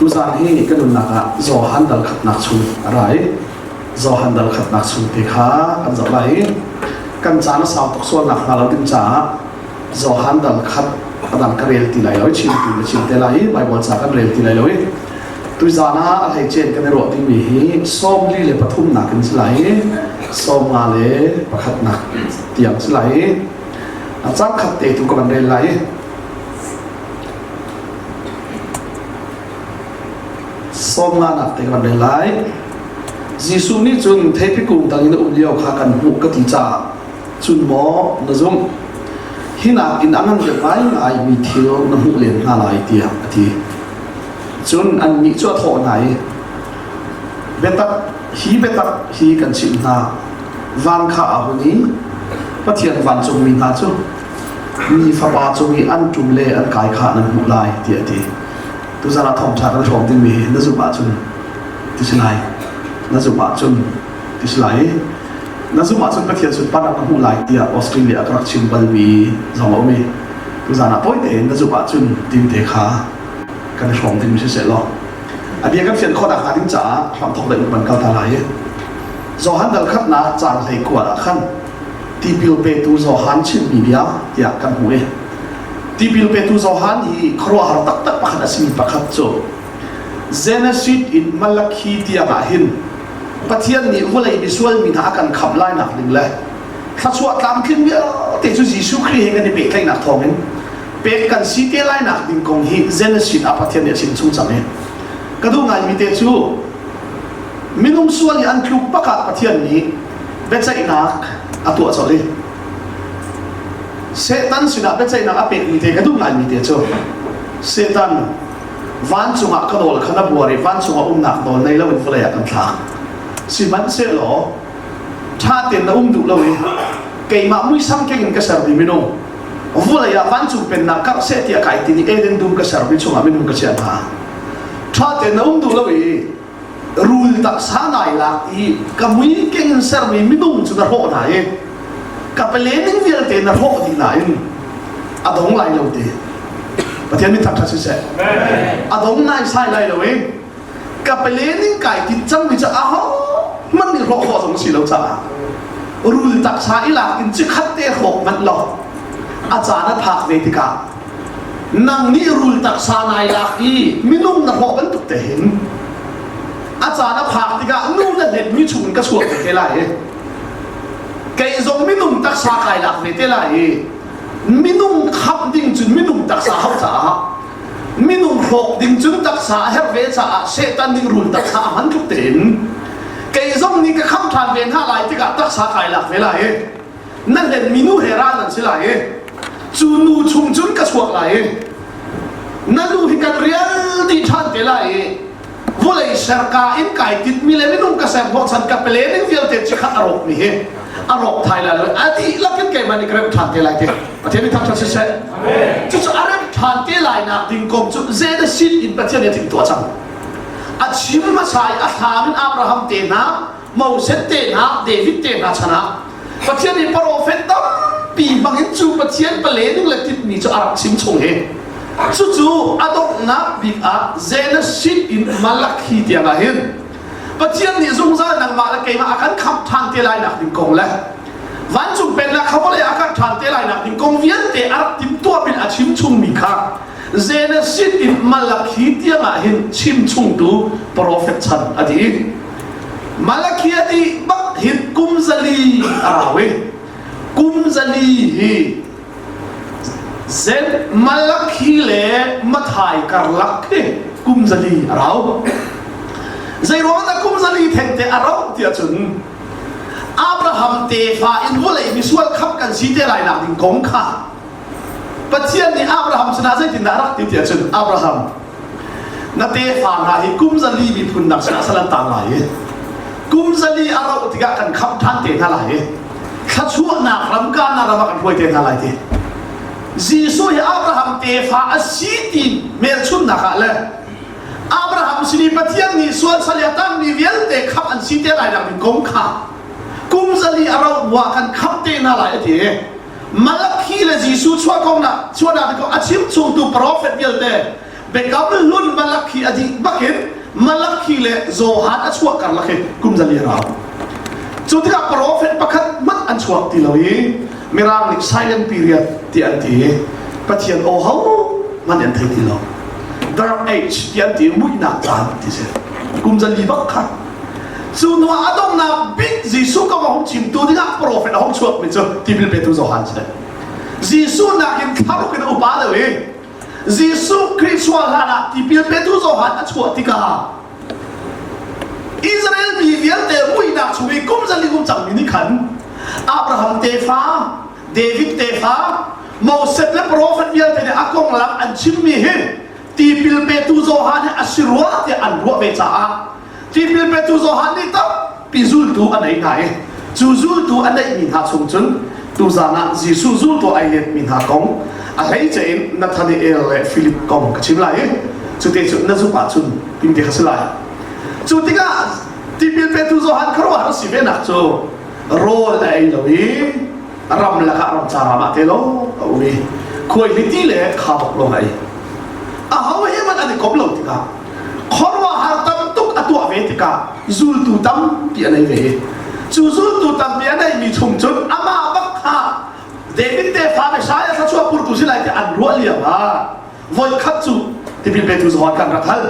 Tuzaan hi ka nunnak ah Johan dal khatnak chung a ra i Johan dal khatnak chung te kha kan zoh lai i kan caan a sau tuk sual nak hnga lo ding caah Johan dal khat a dang ka rel ti lai lo i chim tu na chim te lai i Bible ca kan rel ti lai lo i tuzaan ah a hleicen kan i ruah dingmi hi 43 nak in si lai i 51 nak tiang si lai i a cang khat te tu ka van rel lai i 50 nak te ka van rel lai. Jesuh nih cun theipi kung tang in a um lio kha kan hmuh ka ti caah cun maw na zumh? Hi nakin a ngan deuh ngaingai mi thil na hmuh len hna lai tiah a ti. Cun annih cu a thawh hna i, Biatak hi biatak hi kan chimh hna, van kha a hun i Pathian vancungmi hna cu mi Fapa cung i an ṭum le an kai kha nan hmuh lai, tiah a ti. Tuzan ah thawngṭha kan hrawm dingmi hi na zumh ahcun ti si lai. Na zumh ahcun ti si lai. Na zumh ahcun Pathian sunparnak na hmuh lai tiah Australia ah ka rak chim balmi zong a um i tuzan ah tawi tein na zumh ahcun timi te kha kan i hrawm dingmi siseh law a bia kan fian khawh nakhnga ding caah hramthawk deuh in kal ta lai i Johan dal khatnak caan hlei kual ah khan tipil petu Johan chimmi bia tiah kan hmuh i tipil petu Johan hi khuaruahhar taktak pakhat a simi pakhat cu Genesis in Malakhi tiang ah hin Pathian nih vawlei misual mi hna a kan khamh lainak ding le thluachuah tlamtling vialte cu Jesuh Khrih he kan i pehtlaihnak thawngin pek kan si te lainak ding kong hi Genesis ah Pathian nih a chim chung cang i ka duh ngaimi te cu minung sual i an tluk bak ah Pathian nih biaceihnak a tuah colh i Satan sinah biaceihnak a pekmi te ka duh ngaimi te cu Satan Vancung ah ka nawl kha na buar i vancung ah umnak nawl nei loin vawlei ah kan thlak. Sihmanhsehlaw ṭha tein na um duh lo i keimah muisam keng in ka sermi minung vawlei ah vancung pennak karh seh tiah kai tin i Eden dum ka sermi chungah minung ka chiah hna. Ṭha tein na um duh lo i rul taksa nai lak i ka mui keng in sermi minung cu na hrawh hna i ka pale ning vialte na hrawh dih nain a dong lai lo ti Pathian min thangṭhat siseh a dong nai sai lai lo i ka pale ning kai tin cangmi cu aho hmanh nih hrawh khawh zong si lo caah rul taksa i lak in cikhat te hrawk manh lo a caan a phak ve tikah Nang nih rul taksa nai lak i minung na hlawh bantuk te hin a caan a phak tikah nu na hletmi chungin ka chuak ve te lai i kei zong minung taksa kai lak ve te lai i minung khamh ding cun minung taksa hau caah minung hrawk ding cun taksa a herh ve caah Satan nih rul taksa a hman tluk tein kei zong nih ka khamh ṭhan ve hna lai tikah taksa kai lak ve lai i na hlenmi nu he ral nan si lai i cu nu chung cun ka chuak lai i na nu hi kan rial dih ṭhan te lai i vawlei serka in kai titmi le minung ka ser hnawhchan ka pele ning vialte cikhat a rawkmi hi a rawk thai lai lo a dihlak in keimah nih ka remh ṭhan te lai ti Pathian nih thangṭhat siseh cucu a remh ṭhan te lai nak ding kong cu Genesis in Pathian nih a timhtuah cang a chim hmasa i a thlam in Abraham te hna Moses te hna David te hna chan ah Pathian nih profet tampi hmangin cu Pathian pale ning le tinhmi cu a rak chim chung hi cucu a donghnak bik ah Genesis in Malakhi tiang ah hin Pathian nih zungzal nangmah le keimah a kan khamh ṭhan te lai nak ding kong le vancung pennak kha vawlei a kan ṭhan te lai nak ding kong vialte a rak timhtuah bin a chim chungmi kha Genesis in Malakhi tiang ah hin chim chungtu profet chan a ti. Malakhi a ti bak hin kum 400 a rau i kum 400 hi Zen Malakhi le Mathai karlak hi kum 400 a rau. Zeiruang dah kum 400 thengte a rauh tiah cun Abraham tefa in vawlei misual khamh kan si te lai nak ding kong kha Pathian nih Abraham sinah zeitindah a rak ti tiah cun Abraham na tefa hna hi kum 400 miphun dang sinah sal an tang lai i kum 400 a rauh tikah kan khamh ṭhan te hna lai i thluachuahnak ram Kanaan ram ah kan hruai te hna lai ti Jesuh hi Abraham tefa a si ti hmelchunhnak ah le Abraham sin i Pathian nih sual sal i a tangmi vialte khamh an si te lai nak ding kong kha kum 400 a rauh hnuah kan khamh te hna lai a ti. Malakhi le Jesuh chuah kong nak chuahnak kong a chim chungtu profet vialte. Biakam hlun Malakhi a dih bakin Malakhi le Johan a chuah karlak hi kum 400 rau. Cu tikah profet pakhat hmanh an chuak ti lo i Mirang nih silent period ti an ti i Pathian aw ho hmanh an thei ti lo. Dark age ti an ti i muihnak caan ti si. Kum 400 bak kha. Cu hnu ah a donghnak bik Jesuh kong a hung chimtu dingah profet a hung chuakmi cu tipil petu Johan si. Jesuh nakin thlaruk in a upa deuh i Jesuh Khrih chuah hlan ah tipil petu Johan a chuah tikah Israel mi vialte muihnak chung i kum 400 um cangmi nih khan Abraham tefa, David tefa, Moses le profet vialte nih a konglam an chimmi hi tipil petu Johan hi a si rua tiah an ruah ve caah tipil petu Johan nih tampi zultu a nei hna i cu zultu a neihmi hna chung cun tuzan ah Jesuh zultu ai letmi hna kong a hleice in Nathanael le Philip kong ka chim lai i cute cu na zumh ahcun timte kha si lai. Cu tikah tipil petu Johan khuaruahhar a si ve nak cu rawl a ei lo i ram lakah ramcar ram ah te lo a um i khuaihliti le khabok lawng a ei. Aho he hmanh an i kom lo tikah khuaruahhar tam tuk a tuah ve tikah zultu tampi a nei ve i cu zultu tampi a neimi chung cun amah bak kha David tefa Messiah thluachuah purtu si lai ti an ruah lio ah voikhat cu tipil petu Johan kan rak hal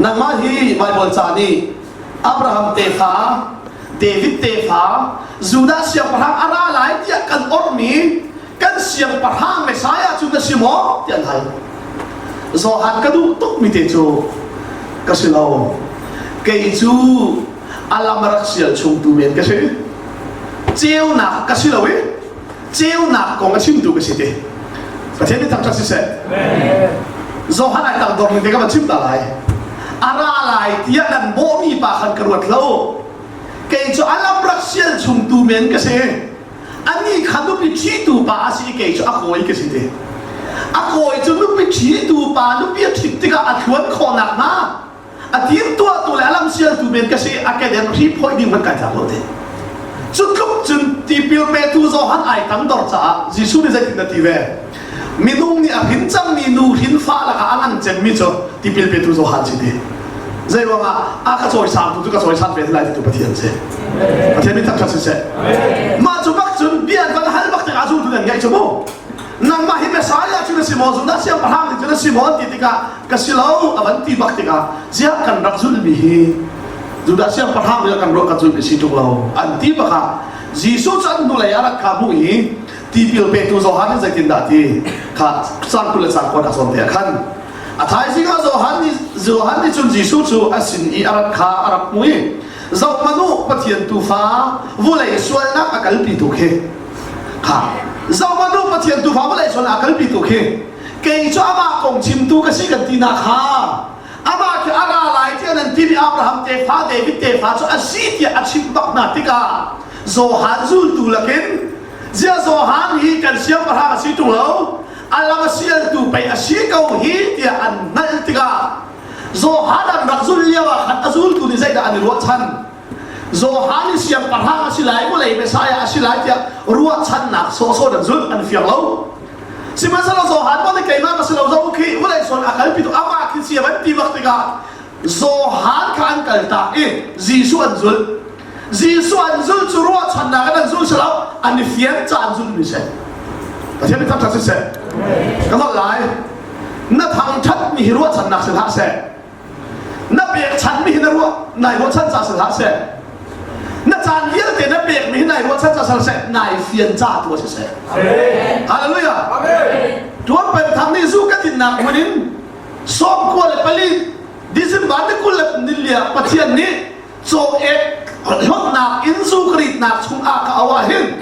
nangmah hi Baibal ca nih Abraham tefa David tefa Judah siangpahrang a ra lai tiah kan orhmi kan siangpahrang Messiah cu na si maw tiah an hal Johan ka duh tuk mi te cu ka si lo kei cu a lam rak sial chungtu men ka si ceunak ka si lo i ceunak kong a chimtu ka si te Pathian nih thangṭhat siseh Johan ai tangdor ning te ka van chim ta lai a ra lai tiah nan bawhmi pa khan ka ruat lo kei cu a lam rak sial chungtu men ka si Anih kha nupi ṭhitu pa a si i kei cu a kawi ka si te. A kawi cu nupi ṭhitu pa nupi a ṭhit tikah a thluan khawh nakhnga a timtuahtu le a lamsialtu men ka si a keden hri phawih ding hmanh kai tlak lo te. Cu tluk cun tipil petu Johan ai tangdor caah Jesuh nih zeitin a ti ve? Minung nih a hrin cangmi nu hrin fa lakah a ngan cemmi cu tipil petu Johan si ti. Zei ruangah a ka cawisangtu cu ka cawisan ve lai titu Pathian si. Pathian min thangṭhat siseh. Mah cu bak cun bia an van hal bak tikah zultu nan ngaih cu mu. Nangmah hi Messiah cu na si maw, Judah siangpahrang nih cu na si maw an ti tikah ka si lo a van ti bak tikah ziah kan rak zulhmi hi Judah siangpahrang nih kan ruah kan zulhmi si ṭung lo an ti bak ah Jesuh cu an hnulei ah rak kha hmuh i tipil petu Johan nih zeitindah ti kha cang 20 le cang kuat a zawn te ah khan a thaizing ah Johan nih Johan nih cun Jesuh cu a sin i a rat kha a rak hmu i zohhmanh u Pathian tuufa vulei sualnak a kalpitu khi kha zohhmanh u Pathian tuufa vulei sualnak a kalpitu khi kei cu amah kong chimtu ka si kan ti na kha amah khi a ra lai tiah nan timi Abraham tefa David tefa cu a si tiah a chimh bak hna tikah Johan zultu lakin Ziah Johan hi kan siangpahrang a si ṭung lo, a lam a sialtu pei a si ko hi tiah an hngalh tikah Johan an rak zulh lio ah khan a zultu nih zeidah an i ruahchan? Johan hi siangpahrang a si lai, vawlei Messiah a si lai tiah ruahchannak sawhsawh an zulh, an fiang lo. Sihmanhsehlaw Johan maw nih keimah ka si lo, zo khi vawlei sual a kalpitu amah khi si a van ti bak tikah Johan kha an kaltak i Jesuh an zulh. Jesuh an zulh cu ruahchannak in an zul si lo, an i fian ca an zulhmi si. Pathian nih thangṭhat siseh. Ka holh lai. Na thangṭhatmi hi ruahchannak si hlah seh. Na pekchanmi hi na ruah nai ruahchan ca si hlah seh. Na caan vialte na pekmi hi nai ruahchan ca si hlah seh. Nai fian ca tu a si seh. Hallelujah. Tuan Penthang nih zu ka dinnak hmun in 94 December ni 24 Pathian nih caw ek hlonhnak in zu ka ritnak chungah ka auh ah hin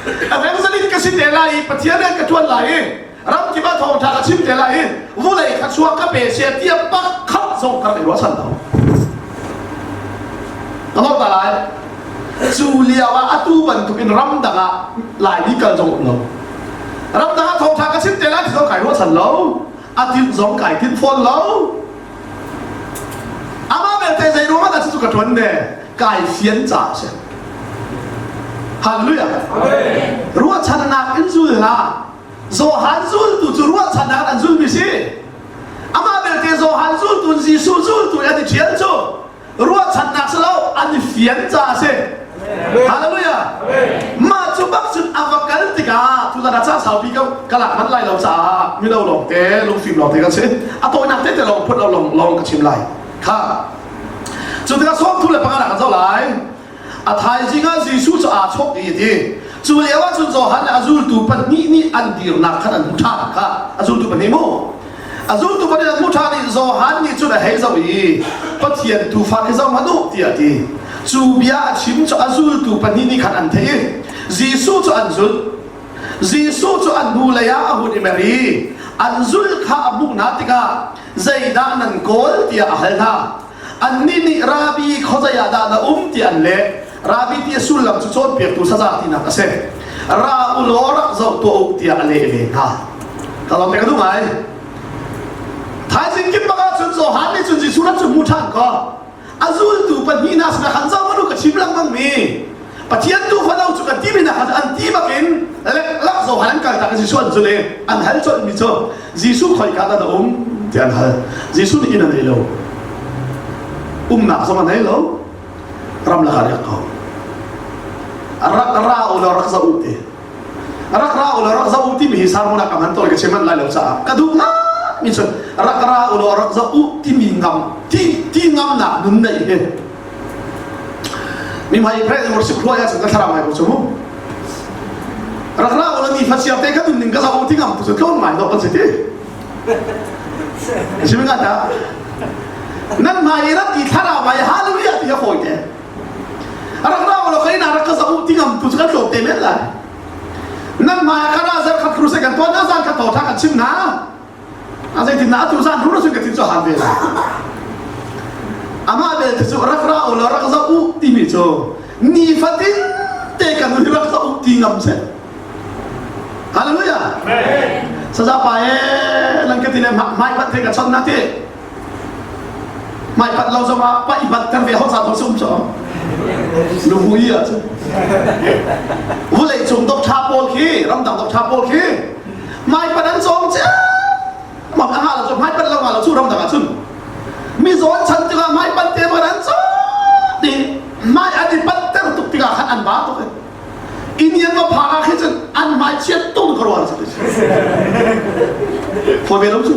evangelist ka si te lai i Pathian rian ka ṭuan lai i ramkip ah thawngṭha ka chim te lai i vulei kha chuak ka pe sia tiah pakhat zong ka rak i ruahchan lo. Ka holh ta lai. Cu lio ah atu bantuk in ramdang ah Laimi kal zong um lo. Ramdang ah thawngṭha ka chim te lai ti zong kai ruahchan lo. A timh zong kai timh fawn lo. Amah belte zei ruangah dah cucu ka ṭuan ne? Kai fian caah a si. Hallelujah. Ruahchannak in zul hlah. Johan zultu cu ruahchannak an zulmi si. Amah belte Johan zultu Jesuh zultu an i ṭhial cu ruahchannak si lo an i fian caah a si. Hallelujah. Mah cu bak cun a va kal tikah tuzan ah caan saupi ka ka lak manh lai lo caah mino lawngte lungfim lawngte kan si. A tawinak tete lawng phut lo lawng lawng ka chim lai. Kha. Cu tikah 35 nak kan zoh lai. A thaizing ah Jesuh cu aa chawk i a ti. Cu lio ah cun Johan le a zultu pahnih nih an dirnak khan an hmu ṭhan kha. A zultu pahnih mu. A zultu pahnih an hmu ṭhan i Johan nih cun a hei zoh i Pathian tuufa khi zoh hmanh u tiah a ti. Cu bia a chim cu a zultu pahnih nih khan an theih i Jesuh cu an zulh. Jesuh cu an hnulei ah a hun i mer i an zulh kha a hmuh hna tikah zeidah nan kawl tiah a hal hna. Annih nih Rabbi khuazei ah dah na um tiah an leh. Rabbi ti a sullam cu cawnpiaktu saza tinak a si. Ra u law rak zoh tuah u tiah a leh ve hna. Ka lawm ka duh ngai. Thaizing kip bak ahcun Johan nih cun Jesuh rak cu hmu ṭhan kaw a zultu pahnih hna sinah khan zoh hmanh u ka chim lengmang mi Pathian tuufa lo cu kan ti mi hna kha an ti bakin lak Johan an kal tak i Jesuh an zul i an hal colh mi cu Jesuh khoika dah na um tiah an hal. Jesuh nih inn a nei lo. Umnak zong a nei lo. Ramlak ah riak ko. Rak ra u law rak zoh u ti. Rak ra u law rak zoh u timi hi sermon ah ka hman tawn ka chim manh lai lo caah ka duh mi cun rak ra u law rak zoh u timi ngam ti ti ngamnak nun neih hi mi hmai pray worship hruai ahcun ka thlarau ngai ko cu mu rak ra ula ni fachiar te ka nun ning ka zoh ti ngam tu cu tlawm ngai dawh kan si ti si nga ta nan hmai rat i thlarau ngai hallelujah ti a fawi te rak ra ula kai na rak ka zoh ti ngam tu cu kan tlawm te men lai nan hmai ka ra zar khat crusade kan tuan na zan khat thaw tha kan chim na A zeitin atu zan rur cun ka thin cu han ve lai. Amah belte cu rak ra u law rak zoh u timi cu nifatin te kan hi rak zoh u ti ngam seh. Hallelujah. Saza pa e lang ka ti le mai pat the ka chon na ti. Mai pat lo zong ah pa i bat ter ve ho sa thong sum cho. Luhui ah cu. Vulei cung dok tha pawl khi ramdang dok tha pawl khi Hmaipat an cawng cia mak a ngah lo cu hmaipat lo ngah lo cu ramdang ah cun mi zawn chan tikah hmaipat te man an caw ti hmai an i panter tuk tikah khan an ba tuk Indian va phak ah khi cun an hmai chiat tuk ka rual fawi ve lo cu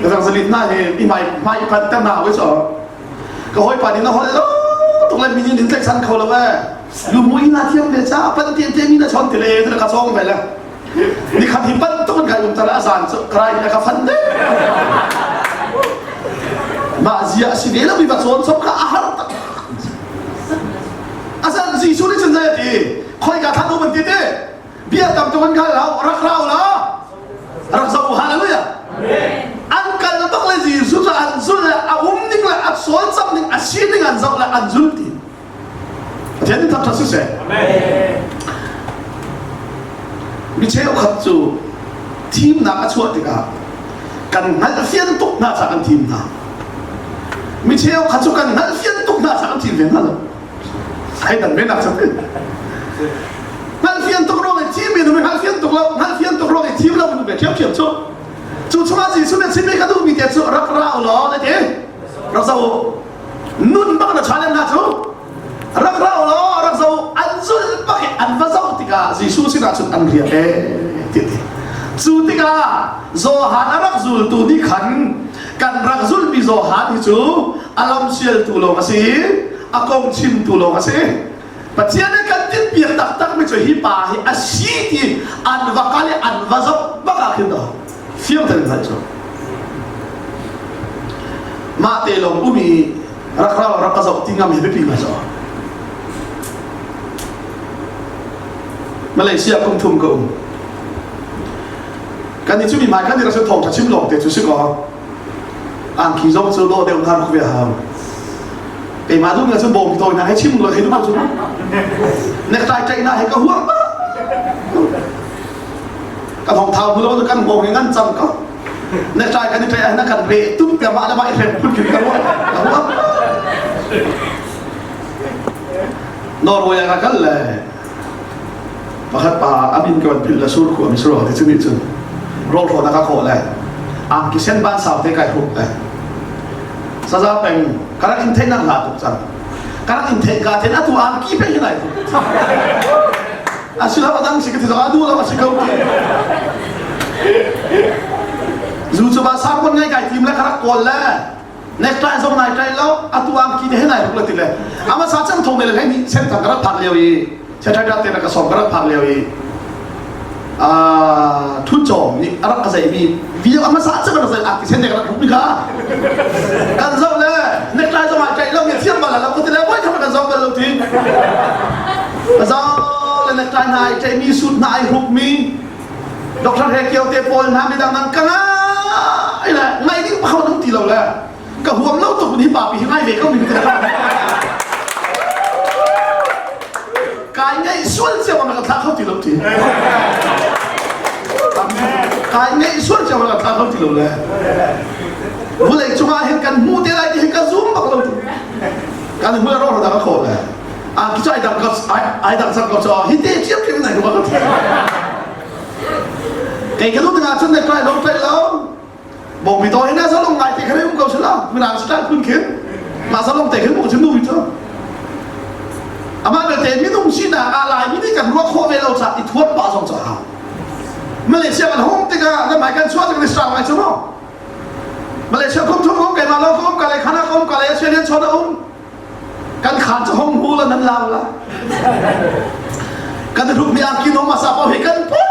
ka zang zalit na he i hmai hmai i panter na hawi cho ka hawi pa nih na holh lo tuk le minin in tlaihchan kho lo e lumui na thiam ve ca pan te te mi na chon ti le te ka chong ve le ni khat hi pan tuk kan um tala azan cu krai na ka fan de mah zia si ve lo mi va chawn chom kha a har tak asan Jesuh nih cun zei a ti khoi ka than um an ti te bia tam tuk an kal lo rak rau la rak zoh hallelujah an kal bak le Jesuh cu an zul le a um ning le a sawl cang ning a si ning an zoh le an zul ti Pathian thangṭhat siseh mi cheukhat cu thimnak a chuah tikah kan hngalhfian tuk hna caah kan thim hna mi cheukhat cu kan hngalhfian tuk hna caah kan thim ve hna lo ai dan ve nak cu hngalhfian tuk ruang i thim mi nu hngalhfian tuk lo hngalhfian tuk ruang i thim lo nu ve ṭhiamṭhiam cu cu chungah Jesuh nih chimmi ka duhmi te cu rak ra u law na ti rak zoh u nun bak na challenge hna cu rak ra u law rak zoh an zulh bak i an va zoh tikah Jesuh sinah cun an riak ee ti ti cu tikah Johan a rak zultu nih khan kan rak zulhmi Johan hi cu a lamsialtu lawng a si a kong chimtu lawng a si Pathian nih kan tinhpiak taktakmi cu hi pa hi a si ti an va kal i an va zoh bak ah khin fiang tein hngalh cu mah te lawng um i rak ra rak ka zoh ti ngam hi biapi ngai zo Malaysia kum thum ka um kan i cu mi hmai kan i rak thawng tha chim lawng te cu si ko angki zong cu dawh deuh na rak ve hau keimah duh na cun bawm tawi na he chim lo he duh cu necktie tlaih na he ka huam ba ka thong thau mu lo kan ngong ngan cang ko necktie kan i tlaih na kan re tum te mah le mah i hrem phun khin ka ruah ka huam Norway ah ka kal le pakhat pa a min ka van philh le sur khu a mi sur ti cu nih cun rawl hrawn a ka khawh le. Angki sen ban sau te kai hruk eh. Saza peng karak in theih nak la tuk cang. Karak in theih ka ten atu angki peng hin ai hruk. Asilo adang si ka ti zong adu lo asi ko ti. Zu cu ba sarmon ngai kai tim le karak kawl le necktie zong nai ṭai lo atu angki te he nai hruk le ti le ama sa cang thong le hlei ni sen thang ka rak phak lio i secretary te ka som ka rak phak lio i thu chom nih a rak ka zei mi video ama sa cang ka rak angki sen te ka rak hruk mi kha kan zoh le necktie zong ai ṭai lo mi thiam bal lo ka ti le voi kha kan zoh bal lo ti ka zoh le necktie hna ai ṭai mi suit hna ai hruk mi Doctor He Kio te pawl hna midang nan ka ngai le ngai ding pakhat um ti lo le ka huam lo tuk hi pa pi hi ngai ve ko mi kai ngai sual cia ma ka thla kho ti lo ti kai ngai sual cia ma ka thla kho ti lo le vulei cungah hin kan hmu te lai ti hin ka zum bak lo ti kan hmu ro ro da ka kho le a ki ai dang ko ai dang sak ko cho hi te chiam chiam nai ruwa ka kei ka lu ding ah cun ne kai lo kai lo bo mi to hin na zalong ngai te khare um ko sila mirang style phun khin ma zalong te khin mu chim nu cho ama belte minung sinak a lai mi nih kan ruah khawh ve lo ca i thuat pa zong cho hau Malaysia kan hong tikah na mai kan chuah tik ni style ngai chu mo Malaysia kum thum um keimah lo ka um ka le khana ka um ka le Australian chon a um kan khaan cu hong hmu la nan lau la kan hruk mi angki no masa pau he kan pun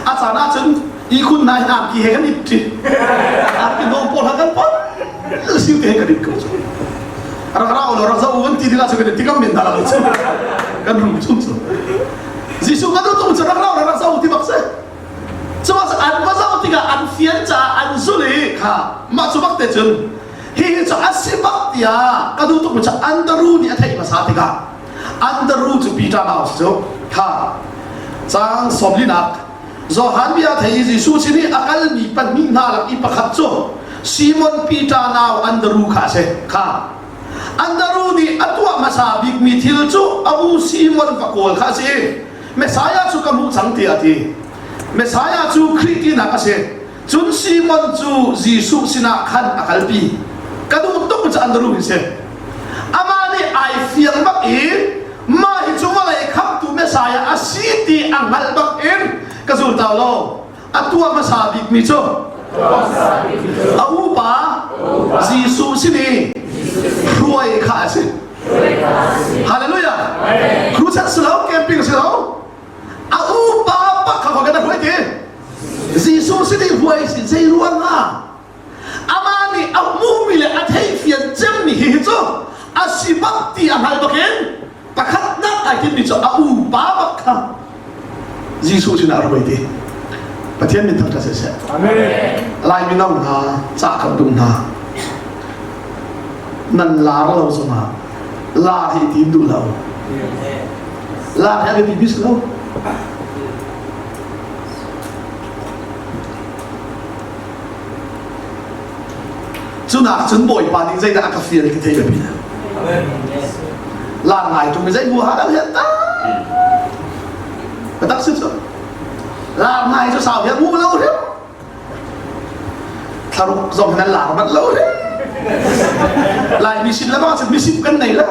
a caan ah cun ihkhun hna hin angki he kan ip ṭi angki no pawl ha kan pun siu te he kan ip ko cu rak ra lo rak zo van ti ding ah cu kan tikam men hna lo cu kan rum chung cu Jesuh kan tung cu rak ra rak zo ti bak si cu an va zoh tikah an fian caah an zul i kha mah cu bak te cun Hihi cu a si bak tiah ka duh tukmi cu Andrew nih a theih hmasa tikah Andrew cu Peter nau si cu kha caang sawmlinak Johan bia thei i Jesuh sin i a kalmi pahnih hna lak i pakhat cu Simon Peter nau Andrew kha a si kha Andrew nih a tuah hmasa bikmi thil cu a u Simon va kawl kha a si Messiah cu ka hmuh cang tiah a ti Messiah cu Khrih tinak a si Cun Simon cu Jesuh sinah khan a kalpi. Ka duh tuk cu an ru hi si. Amah nih ai fiang bak i mah hi cu vawlei khamhtu Messiah a si ti a hngalh bak in ka zul ta lo. A tuah hmasa bikmi cu a upa Jesuh sin i hruai kha a si. Hallelujah. Crusade si lo, camping si lo. A upa bak kha kan hruai ti. Jesuh sin i huai si zei ruang ah amah nih a hmuhmi le a theihfian cemmi hi hi cu a si bak ti a hngal bakin pakhatnak ai tinmi cu a upa bak kha Jesuh sinah a ruai ti Pathian min thangṭhat siseh Lai mino hna ca kan duh hna nan lar lo zongah lar hi tim duh lo lar hi a biapi bi si lo Cunak cun Bawipa nih zeidah a ka fial ti thei biapi Lar ngai ṭung zei bu ha lo hian ta. Biatak si cu. Lar ngai cu sau hian mu lo hrim. Thlaruk zong nan lar manh lo hrim. Lai mi sin le bang cun misim kan nei lo.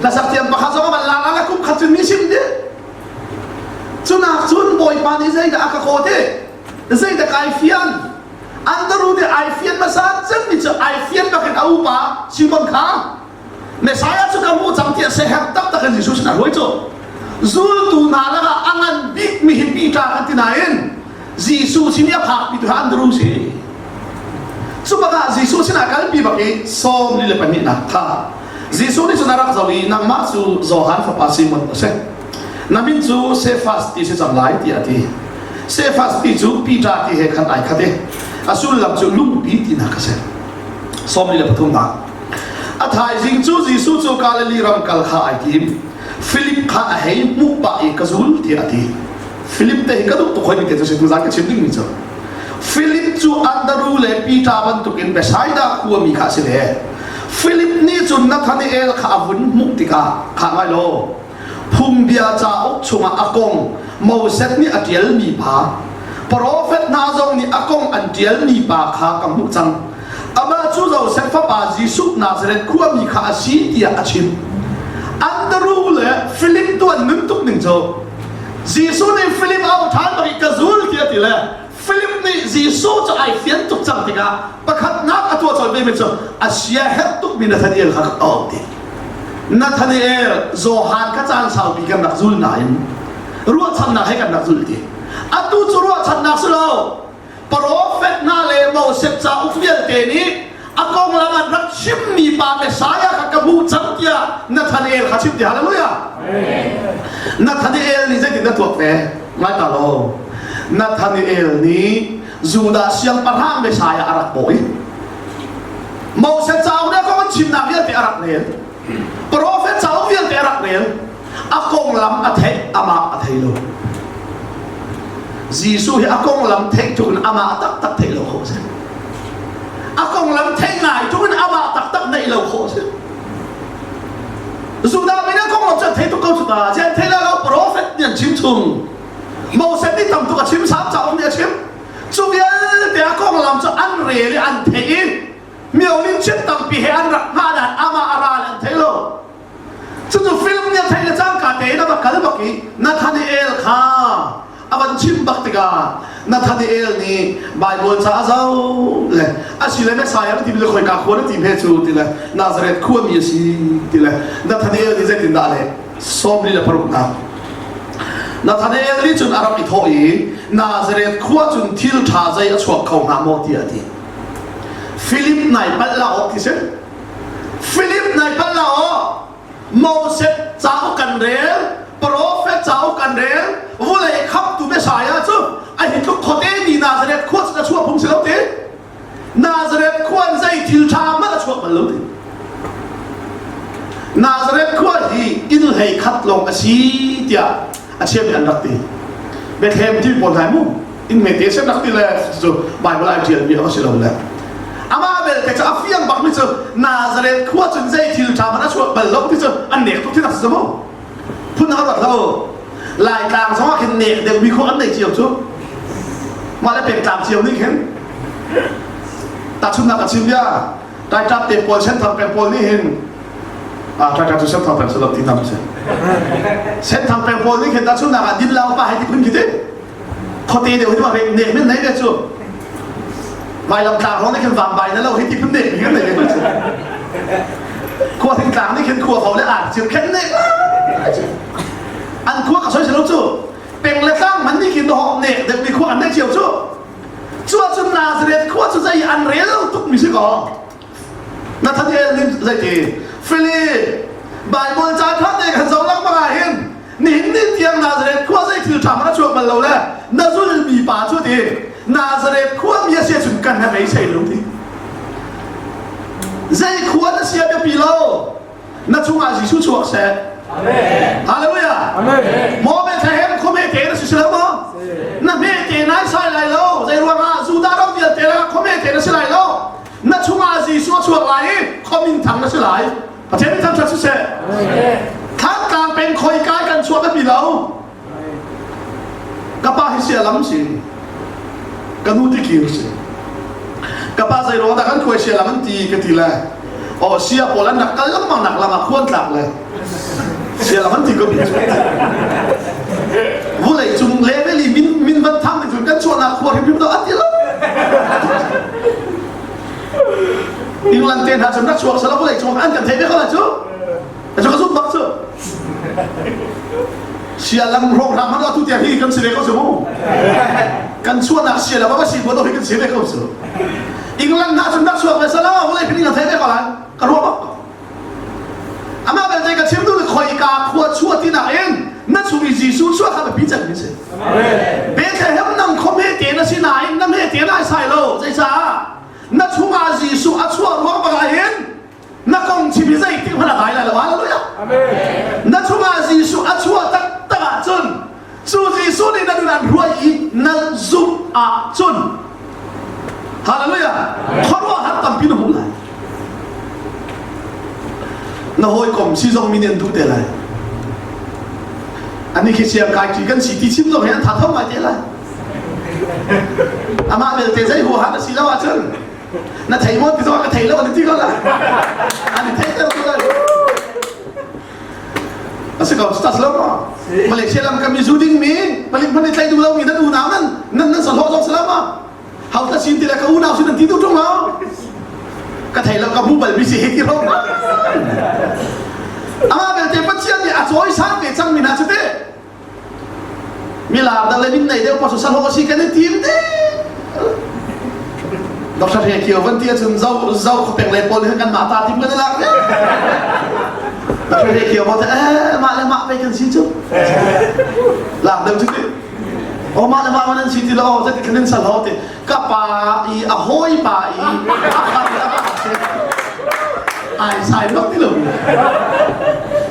Hlasak thiam pakhat zong a van lar la kum khat cun misim dih. Cunak cun Bawipa nih zeidah a ka kawt i zeidah kai fian? Andru nih ai fian hmasa cemmi cu ai fian bakin a upa Simon kha Messiah cu ka hmuh cang tiah seher taktak in Jesuh sinah hruai cu zultu hna lakah a ngan bikmi hi Peter kan ti nain Jesuh sin i a phakpi tu Andru si. Cu bakah Jesuh sinah kalpi bak i 42 kha Jesuh nih cun a rak zoh i nangmah cu Johan fapa Simon na si. Na min cu Sefas ti si cang lai tiah a ti. Sefas ti cu Peter ti he khan ai khat i a sullam cu lungpi tinak a si. 43 A thaizing cu Jesuh cu Galilee ram kal kha ai tim. Philip kha a hei hmuh pah i ka zul tiah a ti. Philip te hi ka duh tuk hoi mi te cu si tuzan ka chim dingmi cu. Philip cu Andru le Peter bantukin Bethsaida khuami kha a si ve. Philip nih cun Nathanael kha a vun hmuh tikah kha ngai law phungbia cauk chungah a kong Moses nih a ṭialmi pa. Profet hna zong nih a kong an ṭialmi pa kha ka hmuh cang. Amah cu Josef fapa Jesuh Nazareth khuami kha a si tiah a chim. Andru le Filip tu an nun tuk ning cu Jesuh nih Filip a auh ṭhan bak i ka zul tiah a ti le Philip nih Jesuh cu ai fian tuk cang tikah pakhatnak a tuah colh vemi cu a sia herh tukmi Nathaniel kha ka auh ti. Nathaniel Johan kha caan saupi kan rak zul nain ruahchannak he kan rak zul ti. Atu cu ruahchannak si lo. Profet hna le Moses cauk vialte nih a konglam an rak chimmi pa Messiah kha ka hmuh cang tiah Nathanael kha chim ti hallelujah. Nathanael nih zeitin na tuak ve? Ngai ta law. Nathanael nih Judah siangpahrang Messiah a rak bawi. Moses cauk nih a kong an chimnak vialte a rak rel. Profet cauk vialte a rak rel. A konglam a theih, amah a thei lo. Jesuh hi a konglam theih tuk in amah taktak theih lo khawh a si. A konglam theih ngai tuk in amah taktak neih lo khawh a si. Judah mi nih a konglam cu an thei tuk ko cu ta. Zian thei lo profet nih an chim chung. Moses nih tam tuk a chim, Salm cauk nih a chim. Cu vialte a konglam cu an rel i an theih i mio min chiat tampi he an rak hngah dan amah a ral an thei lo. Cucu film nih a theih le cangka tein a va kal bak i Nathanael kha a van chim bak tikah Nathanael nih Baibal ca a zoh le asile Messiah na timi le khoika khua na ti hme cu ti le Nazareth khuami a si ti le Nathanael nih zeitindah a leh 46nak Nathanael nih cun a rak i thawh i Nazareth khua cun thil ṭha zei a chuak kho hnga maw tiah a ti Philip nai palh la awk ti si Philip nai palh la aw Moses cauk kan rel profet cauk kan rel vulei khamtu Messiah cu a hi tluk khuate mi Nazareth khua cu a chuah phung si lo ti Nazareth khua in zei thil ṭha hmanh a chuak bal lo ti Nazareth khua hi inn hlei khat lawng a si tiah a chiami an rak ti Bethlehem ti pawl hna mu inn hmete sen rak ti le cu Bible ai ṭialmi a si lo le amah belte cu a fiang bakmi cu Nazareth khua cun zei thil ṭha hmanh a chuak bal lo ti cu an nek tuk thi si mu phun a ruat lo Laitlang zong ah khin nek deuhmi khua an nei cio cu mah le pengtlang cio nih khin tahchunhnak ka chim bia Taitlap te pawl senthang peng pawl nih hin ah Taitlap cu senthang peng si lo ti nam si senthang peng pawl nih khin tahchunhnak ah dinlau pa hei ti phun khi ti khuate deuh hi ma nek men nei ve cu vailam tlang hrawng nih khin vangbai na lo hi ti phun nek mi kan nei ve cu khua thing tlang nih khin khua ho le ar cir khen nek an khua ka soi lo cu peng le tlang man nih khin ho nek deuh mi khua an nei cio cu cu ahcun Nazareth khua cu zei an rel lo tuk mi si ko Nathaniel nih zeiti Philip Bible ca tha te kan zoh lengmang ah hin nihin ni tiang Nazareth khua zei thil ṭha hmanh a chuak bal lo le na zulmi pa cu ti Nazareth khua mi a si ahcun kan ha beisei lo ti zei khua na si a biapi lo na chungah Jesuh chuak seh Amen. Hallelujah. Amen. Maw Bethlehem khua hme te na si lo maw? Na hme te nai sai lai lo. Zei ruangah Judah ram vialte lakah khua hme te na si lai lo. Na chungah Jesuh a chuak lai i khua min thang na si lai. Pathian nih thangṭhat siseh. Thantlang peng khoi kai kan chuah biapi lo. Ka pa hi sia lam si. Ka nu tikir si. Ka pa zei ruang dah kan khuai sia lam an ti ka ti le. Oh sia pawl an rak kal lengmang nak lam ah khuan tlak le. Sia lam an ti ko mi cu. Vulei cung level i min min van thang ni cun kan chuahnak khua hrimhrim do a ti lo. England te hna cun rak chuak sala vawlei cung an kan theih ve ko lai cu cu ka zumh bak cu sialam hrawng hram hmanh atu tiang hi kan si ve ko cu mu kan chuahnak sialam a si bu hi kan si ve ko cu England hna cun rak chuak ve sala vawlei pin kan theih ve ko lai ka ruah bak amah belte ka chim duh khoika khua chuah ti nak in na chung i Jesuh chuah kha biapi cem mi si Bethlehem nang khom he te na si nain na hme te nai sai lo zeicah na chungah Jesuh a chuah ruang bangah hin na kong chim hi zeitik hmanh a dai lai lo hallelujah amen na chungah Jesuh a chuah taktak ahcun cu Jesuh nih na nun an hruai i na zumh ahcun hallelujah khuaruahhar tampi na hmuh lai na hawikom si zong mi nih an duh te lai ani khi siang kai ṭi kan si ti chim zong hi an tha tho ngai te lai. Amah belte zei huaha na si lo ahcun na thei maw ti zong ka thei lo an ti ko la. An i theihter ko lai. A si ko, tas lo maw? Malaysia lam ka mi zu ding mi, palik hmanh i tlaih duh lo mi nan unau nan nan nan sahlawh zong si lo maw? Hau ta sin ti le ka unau sin an ti duh ṭung lo. Ka thei lo ka hmu bal mi si hi ti ro. Amah belte Pathian nih a cawisan ve cang mi hna cu teh. Milar dang le min nei deuh pa sahlawh si kan i tim ding. Dr. Hre Kio van ti ahcun zo zo khapeng le pawl nih kan mah ta tim kan i lak Dr. Hre Kio maw eh mah le mah pei kan si cu. Lak deuh cu ti. O mah le mah man an si ti lo zati khan in sal ho ti ka pa i a hawi pa i a khar le a ai sai bak ti lo.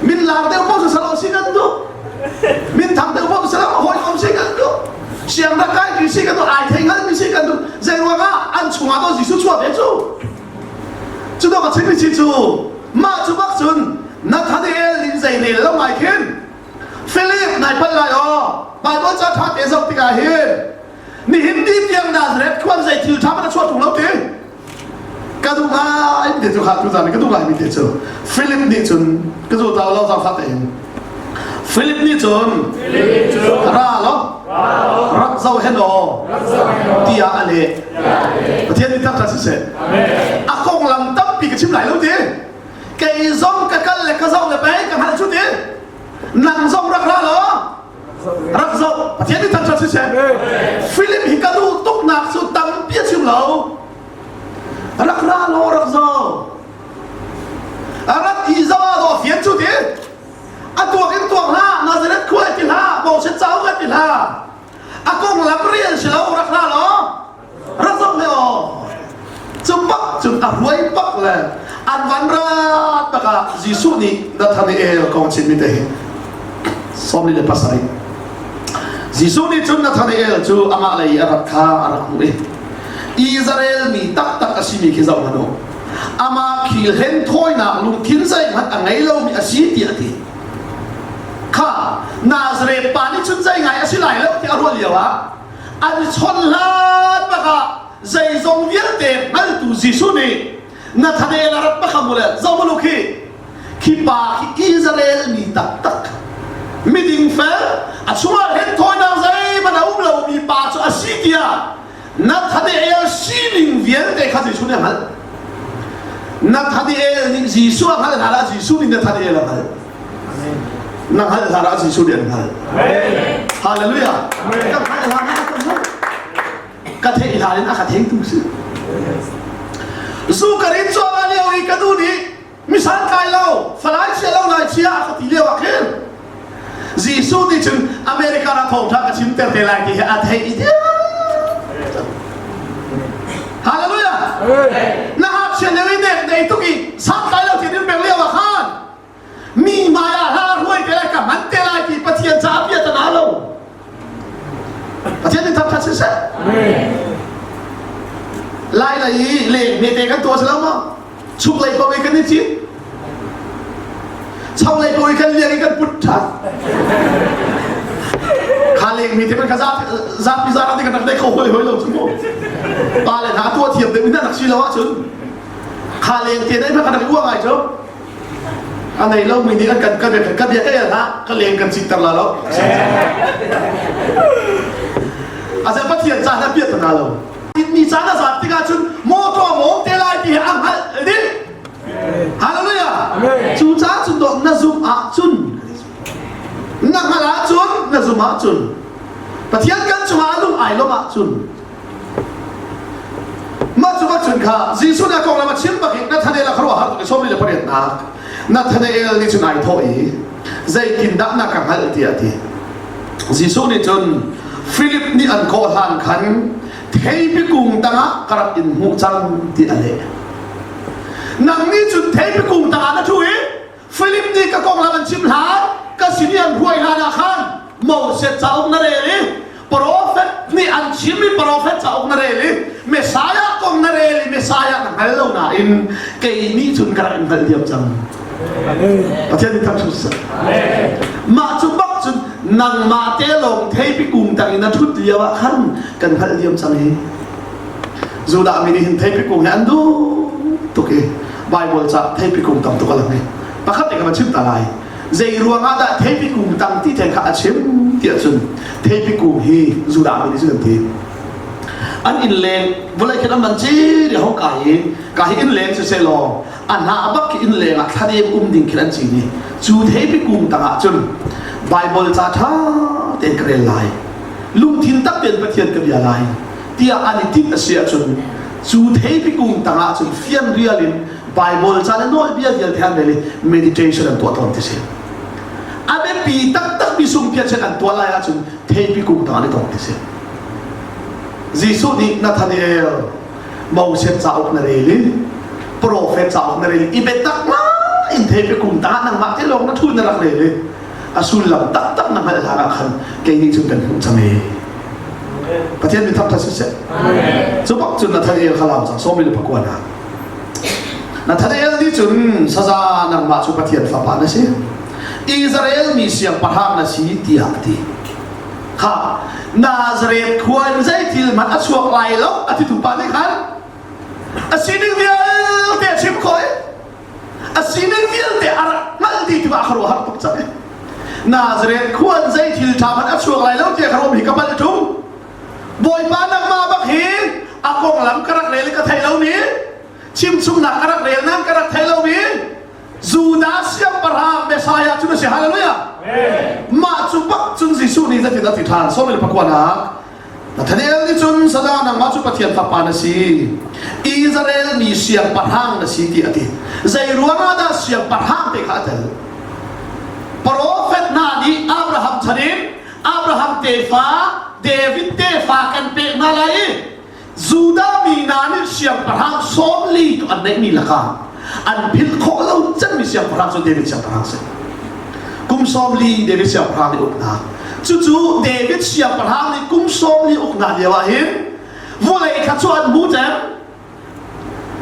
Min lar deuh paoh sal si kan duh. Min thang deuh paoh sal hawi kom si kan duh. Siang rak kai ti si kan duh ai thei ngal mi si kan duh. Zei ruangah an chungah to Jesuh chuah ve cu. Cu dok a chim mi si cu mah cu bak cun Nathanael in zei rel lo ngai khin Philip nai palh lai aw Bible ca ṭha te zoh tikah hin nihin ni tiang Nazareth khuan zei thil ṭha man a chuah ṭung lo ti ka duh ngai mi te cu kha tuzan ka duh ngai mi te cu Philip nih cun ka zu tau lo zang fak tein Philip nih cun ra lo rak zo hen aw tiah a leh Pathian nih thangṭhat siseh a konglam tampi ka chim lai lo ti kei zong ka kal le ka zoh le pei ka hngalh cu ti nang zong rak ra law rak zoh Pathian nih thangṭhat siseh Philip hi ka duh tuknak cu tampi a chim lo rak ra law rak zoh a rak i zoh ah dawh fian cu ti a tuak in tuak hlah Nazareth khua ti hlah Moses cauk ti hlah a konglam rian si lo rak ra law rak zoh he aw cu bak cun a ruai bak le an van rat bak ah Jesuh nih Nathanael kong chimmi te hi 47 Jesuh nih cun Nathanael cu amah lei i a rat kha a rak hmuh i Israel mi taktak a simi khi zoh hmanh u amah khi hlenthawinak lungthin zeihmanh a ngei lomi a si tiah a ti kha Nazareth pa nih cun zei ngai a si lai lo ti a ruah lio ah an chon hlan bakah zeizong vialte hngaltu Jesuh nih Nathanael a rat bak mu le zohmanh u khi khi pa khi Israel mi taktak miding fel a chungah hlenthawinak zeihmanh a um lomi pa cu a si tiah Nathanael sining vialte kha Jesuh nih a hngalh Nathanael nih Jesuh a hngalh hlan ah Jesuh nih Nathanael a hngalh na hngalh hlan ah Jesuh nih an hngalh Hallelujah ka hngalh hlan ah ka hngalh ka theih hlan in a ka theitu si zu ka rin cuahmah lio i ka nu nih misan kai lo falai chia lo lai chia a ka ti lio ah khin Jesuh nih cun America ram thawngṭha ka chimter te lai ti hi a theih i Hallelujah na ngakchia lio i nek nei tuk i santlai lo tin in pek lio ah khan mi hmai ah hla ruai te lai ka hman te lai ti Pathian caah bia ta na lo Pathian nih thangṭhat siseh lai lei i leng hmete kan tuah si lo maw chuk lei paoh i kan i cit cho lei paoh i kan liang i kan put ṭhan kha leng mi te kan kha zapi zaran te kan rak dei kho hoi hoi lo cu mu pa le hna tuah thiam deuh in rak si lo ahcun kha leng te dai kan rak uang ai cu a nei lo mi nih an kan kan kan bia ka hlah ka leng kan cit ter la lo a pathian ca hna piat na lo mi caan a zat tikah cun mawṭaw mawng te lai ti hi a hngalh dih hallelujah cu caah cun dawh na zumh ahcun na hngalh ahcun na zumh ahcun Pathian kan cungah a lung ai lawmh ahcun mah cu cun kha Jesuh nih a konglam a chim bak i Nathanael a khuaruahhar tuk i 48 nak Nathanael nih cun ai thawh i zeitindah na ka hngalh tiah a ti Jesuh nih cun Philip nih an kawh hlan khan theipi kung tangah ka rak in hmuh cang ti a leh. Nang nih cun theipi kung tangah na ṭhu i Philip nih ka konglam an chim hlan ka sin i an hruai hlan ah khan Moses cauk na rel i profet nih an chim i profet cauk na rel i Messiah kong na rel i Messiah na hngal lo nain kei nih cun ka rak in hngalh diam cang. Pathian nih thangṭhat seh. Mah cu bak cun Nangmah te lawng theipi kung tang in na ṭhut lio ah khan kan hngalh diam cang hi. Judah mi nih hin theipi kung hi an duh tuk i Bible ca theipi kung tam tuk a lang i pakhat te ka va chim ta lai. Zei ruang ah dah theipi kung tang ti theng kha a chim tiah cun theipi kung hi Judah mi nih cun an ti. An inn leng vawlei khin an van cin i hong kai i ka hi inn leng siseh law a hnah bak khi inn leng ah thladem um ding khin an cin i cu theipi kung tangah cun Bible ca ṭha tein ka rel lai lungthin tak tein Pathian ka bia lai tiah an i tinh a si ahcun cu theipi kung tangah cun fianrial in Bible ca le nawlbia vialte an rel i meditation an tuah tawn ti si. A biapi taktakmi sungphiat an tuah lai ahcun theipi kung tangah an i tong ti si. Jesuh nih Nathanael Moses cauk na rel i profet cauk na rel i biatak in theipi kung tangah nangmah te lawng na thu na rak rel i a sullam taktak na hngalh hlan ah khan kei nih cun kan hmuh cang e. Pathian min thangṭhat siseh. Cu bak cun Nathanael kha lau cang sawmi le pakua hna. Nathanael nih cun saza nangmah cu Pathian fapa na si. Israel mi siangpahrang na si tiah a ti. Kha Nazareth khua in zei thil hmanh a chuak lai lo a titu pa nih khan a sining vialte a chim khawh i a sining vialte a rak hngalh dih tikah a khuaruahhar tuk cang i Nazareth khua in zei thil ṭha hmanh a chuak lai lo tiah ka ruah hi ka palh ṭung. Bawipa nangmah bak hi a konglam ka rak rel i ka thei lomi chimchungnak ka rak rel nain ka rak thei lomi Judah siangpahrang Messiah cu na si hallelujah mah cu bak cun Jesuh nih zeitin a ti ṭhan sawm le pakuanak Nathanael nih cun sada nangmah cu Pathian fapa na si Israel mi siangpahrang na si ti a ti zei ruangah dah siangpahrang te kha a tel Profet hna nih Abraham chan in Abraham tefa David tefa kan pek hna lai i Judah mi hna nih siangpahrang sawmli an neihmi lakah an philh khawh lo cemmi siangpahrang cu David siangpahrang si. Kum 40 David siangpahrang nih uk hna. Cucu David siangpahrang nih kum 40 uk hna lio ah hin vawlei kha cu an hmu cem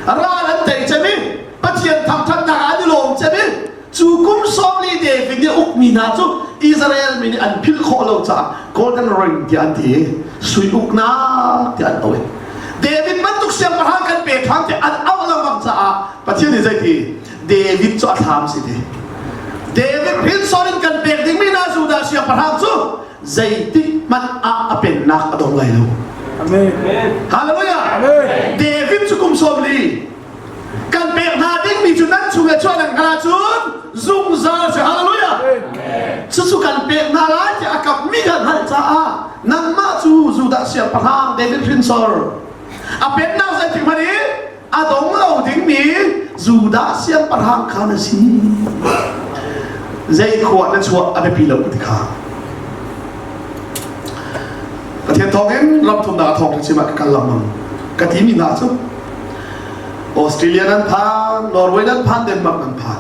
ral an tei cem i Pathian thangṭhatnak ah an i lawm cem i cu kum 40 David nih ukmi hna cu Israel mi nih an philh khawh lo caah golden ring tiah an ti i sui uknak tiah an auh i David bantuk siangpahrang kan pe ṭhan tiah an auh lengmang caah Pathian nih zeiti David cu a thlam si ti David hrinsor in kan pek dingmi hna Judah siangpahrang cu zeitik hmanh ah a pennak a dong lai lo. Amen. Hallelujah. Amen. David cu kum 40 kan pek hna dingmi cu nan chung le chuah nan hngal ahcun zungzal si hallelujah. Cucu kan pek hna lai tiah a kapmi kan hngalh caah nangmah cu Judah siangpahrang David hrinsor a pennak zeitik hmanh i a dong lo dingmi Judah siangpahrang kha na si. Zei khua na chuah a biapi lo ti kha. Pathian thawngin ram thumnak a thawng chim ah ka kal lengmang. Ka timi hna cu Australia nan phan, Norway nan phan, Denmark nan phan.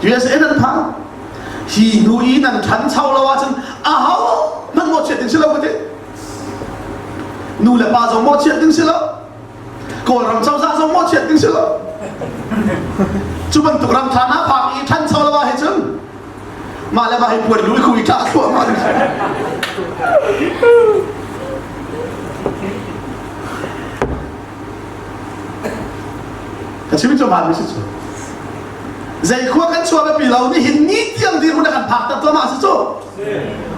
USA nan phan. Hi hnu i nan ṭhancho lo ahcun aho hmanh mawhchiat ding si lo ka ti. Nu le pa zong mawhchiat ding si lo. Kawlram cozah zong mawhchiat ding si lo. Cu bantuk ram ṭha hna phak i ṭhancho lo ah hi cun mah le mah hi puan lu i khu i ṭah thluahmah ding si. Ka chim cu hmaan mi si cu. Zei khua kan chuah biapi lo nihin ni tiang dirhmun a kan phak ter tuah mah si cu.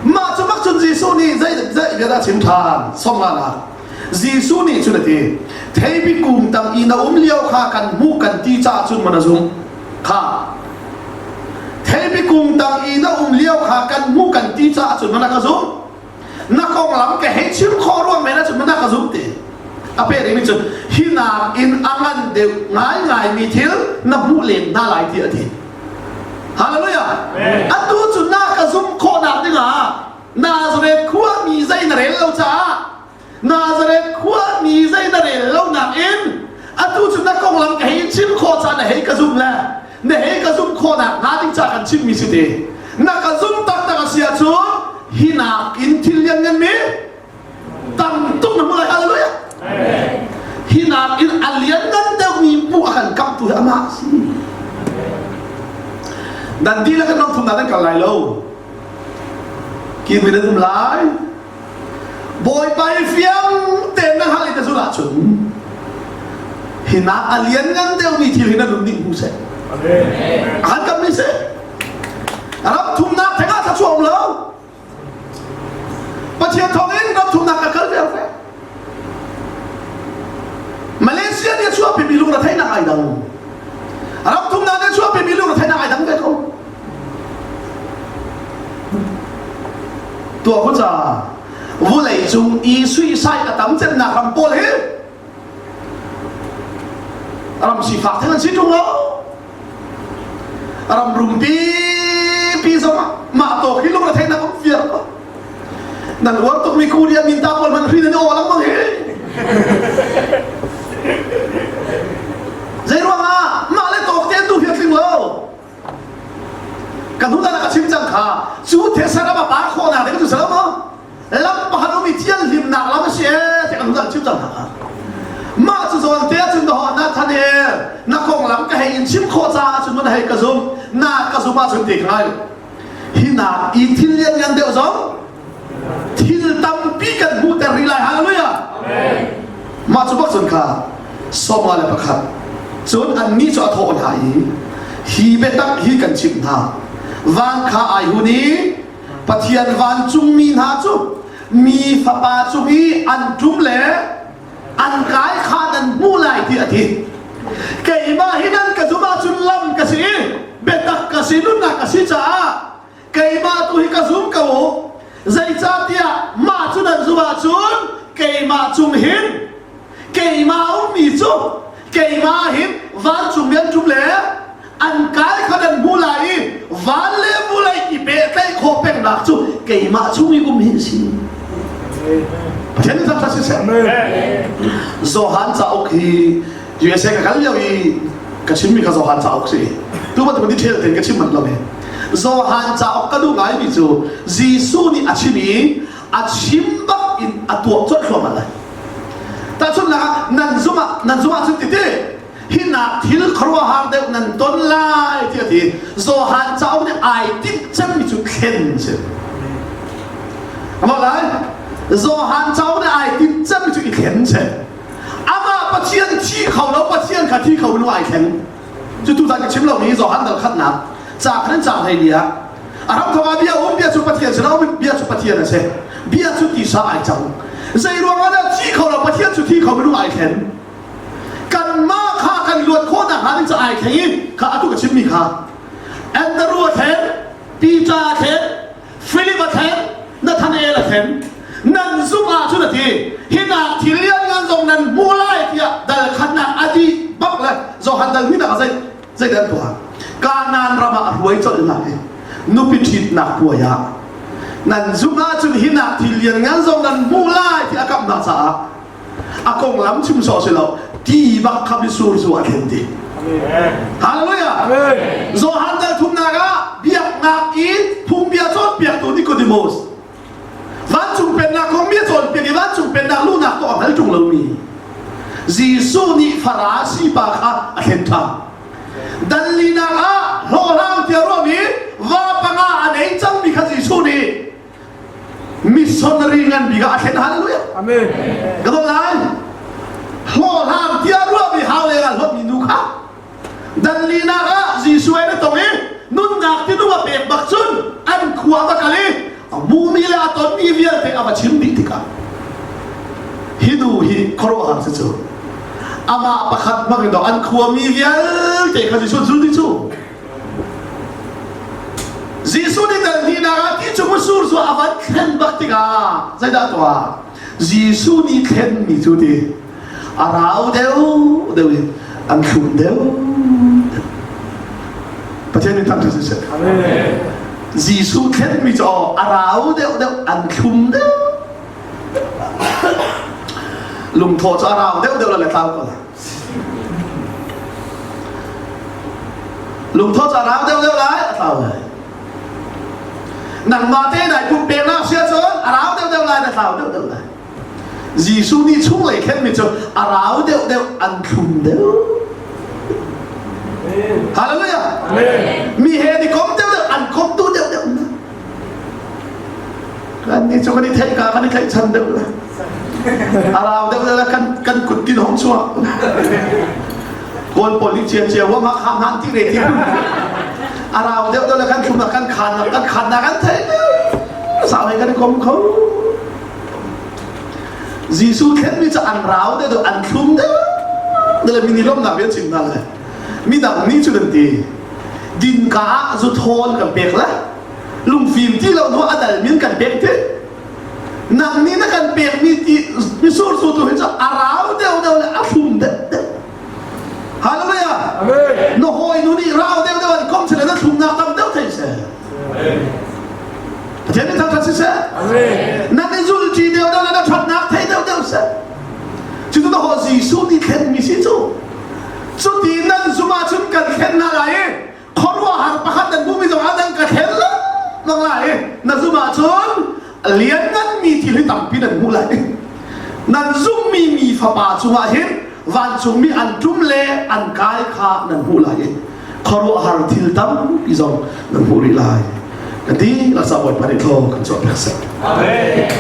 Mah cu bak cun Jesuh nih zei zei bia dah chim ṭhan sawmnganak Jesuh nih cun a ti theipi kung tang i na um lio kha kan hmuh kan ti caah cun maw na zumh kha theipi kung tang i na um lio kha kan hmuh kan ti caah cun maw na ka zumh na konglam ka hei chim khawh ruang men ahcun maw na ka zumh ti a peh dingmi cun hi nak in a ngan deuh ngaingaimi thil na hmuh len hna lai ti a ti Hallelujah. Atu cu na ka zumh khawhnak dingah Nazareth khua mi zei na rel lo caah Nazareth khua mi zei na rel lo nakin atu cu na konglam ka hei chim khawh caah na hei ka zumh le na hei ka zumh khawhnak hnga ding caah kan chimmi si ti na ka zumh taktak a si ahcun hi nakin thil lianngan mi tam tuk na hmu lai hallelujah hi nakin a lianngan deuhmi hmuh a kan kamhtu hi amah a si nan dihlak in ram thumnak nan kal lai lo. Kirmi nan um lai. Bawipa i fiang tein na hngalh i na zulh ahcun hinak a lianngan deuhmi thil hi na nun nih hmu seh. An kam mi seh. Ram thumnak theng ah thluachuah um lo. Pathian thawng in ram thumnak ka kal ve ve. Malaysia nih a chuahpimi lungretheihnak ai dang. Ram thumnak nih a chuahpimi lungretheihnak ai dang ve ko. Tuah ko ca vulei cung i suicide a tam cemnak ram pawl hi ram sifak theng an si ṭung lo. Ram rumpi pi zong ah mah tawk hi lungretheihnak um fiar ko. Nan uar tukmi Korea minta pawl hmanh hrin an i aw lengmang hi. Zei ruangah mah le tawk te an duh hi a tling lo. Kan hnu ka chim cang kha cu thesa ram a par khawhnak ding cu si lo maw? Lam pakhat um i thianhlimnak lam a si ee ti kan hnu chim cang hna kha. Mah cu zawn te ahcun dawh Nathaniel na konglam ka hei in chim khawh caah cun na hei ka zum na ka zum ahcun ti ka ngai hi nak i thil lianngan deuh zong thil tampi kan hmuhter rih lai hallelujah mah cu bak cun kha sawma le pakhat cun annih cu a thawh hna i hi biatak hi kan chimh hna van kha ai hun i Pathian vancungmi hna cu mi fapa cung i an ṭum le an kai kha nan hmuh lai ti a ti keimah hi nan ka zumh ahcun lam ka si i biatak ka si nunnak ka si caah keimah tu hi ka zum ko u zeicahtiah mah cu nan zumh ahcun keimah cung hin keimah ummi cu keimah hin vancung mi an ṭum le an kai kha nan hmu lai i van le vulei i pehtlaih khawh pengnak cu keimah chung i um hi a si Pathian nih thangṭhat siseh Johan cauk hi USA ka kal lio i ka chimmi kha Johan cauk si tu bantuk detail tein ka chim manh lo he Johan cauk ka duh ngaimi cu Jesuh nih a chim i a chim bak in a tuah colh thluahmah lai tahchunhnak ah nan zumh ah nan zumh ahcun titi hinak thil khuaruahhar deuh nan ton lai ti a ti Johan cauk nih ai timh cemmi cu thlen si Amah lai Johan cauk nih ai timh cemmi cu i thlen si amah Pathian thi kho lo Pathian kha thi kho minung ai thleng cu tu ka chim lo mi Johan dal khatnak ca khan ca hlei ni ah a ram thawng ah bia um bia cu Pathian si lo bia cu Pathian a si bia cu tisa ai cang zei ruang ah dah thi kho lo Pathian cu thi kho minung ai thlen kanmah kha kan luat khawh nakhnga ding cu ai thleng i kha atu ka chimmi kha Andrew a thlen Peter a thlen Philip a thlen Nathanael a thlen nan zumh ahcun a ti hinak thil lianngan zong nan hmuh lai tiah dal khatnak a dih bak le Johan dal hnih nak ah zei zeidah an tuah Kanaan ram ah a hruai colh hna i nupi ṭhitnak puai ah nan zumh ahcun hinak thil lianngan zong nan hmuh lai ti a kamh hna caah a konglam chim sawh si lo ti bak kha misur cu a thlen ti Hallelujah Johan dal thumnak ah biaknak i phungbia cawnpiaktu Nicodemus vancung pennak kong mi a cawnpiak i vancung pennak luhnak tuah a hngal ṭung lomi Jesuh nih Farasi pa kha a thlen ṭhan Dallinak ah hlawhhlang tiah ruahmi va panga a nei cangmi kha Jesuh nih missionary ngan bik ah a thlen hallelujah amen ka dawt lai hlawhhlang tiah ruahmi hau le ah hlawtmi nu kha danlinak ah Jesuh ai na tong i nunnak tinung a pek bak cun an khua va kal i a hmumi le a tonmi vialte a va chim dih tikah hi nu hi khuaruahhar si cu amah pakhat hmang in an khuami vialte kha Jesuh zul dih cu Jesuh nih dal hnihnak ah ti cu sur cu a van thlen bak tikah zeidah a tuah? Jesuh nih thlenmi cu ti a rau deuh deuh in an thlum deuh. Pathian nih thangṭhat siseh. Jesuh thlenmi cu a rau deuh deuh an thlum deuh. Lungthaw cu a rau deuh deuh le tlau ko lai. Lungtho ca rang deuh deuh lai a tlau lai. Nangmah te nai pumpeknak sia cun a rau deuh deuh lai na tlau deuh deuh lai. Jesuh nih chunglei khenmi cu a rau deuh deuh an thlum deuh. Hallelujah. Mi he ni kom deuh deuh an kom tu deuh deuh. Kan nih cu kan i theih ka kan i tlaihchan deuh le. A rau deuh le kan kan kut tin hong chuak. Kawl pawl nih cia cia wa ma kha hman ti re ti. A rau deuh deuh le kan thlum kan khan kan khan na kan theih. Sau he kan i kom kho. Jesuh thlenmi cu an rau deuh deuh an thlum deuh deuh le mi nih lawmhnak bia chim hna le midang nih cu kan ti dinka ah zu thawl kan pek le lungfim ti lo hnu a dal min kan pek ti nang nih na kan pekmi ti misur su tu hi cu a rau deuh deuh le a thlum deuh deuh Hallelujah. Amen. Na hawi nu nih rau deuh deuh an kom sile na thlumnak tam deuh thei seh. Pathian nih thangṭhat siseh. Nan i zulṭi deuh deuh le na ṭhatnak thei deuh deuh seh. Cucu na haw Jesuh nih thlenmi si cu. Cuti nan zum ahcun kan thlen hna lai i khuaruahhar pakhat nan hmuhmi zong ah nan ka thlen lengmang lai i na zum ahcun liannganmi thil hi tampi nan hmuh lai. Nan zumhmi mi fapa cungah hin vancungmi an ṭum le an kai kha nan hmuh lai i khuaruahhar thil tampi zong nan hmuh rih lai. Ka ti laksa Bawipa nih thlaw kan chuah piak seh. Amen.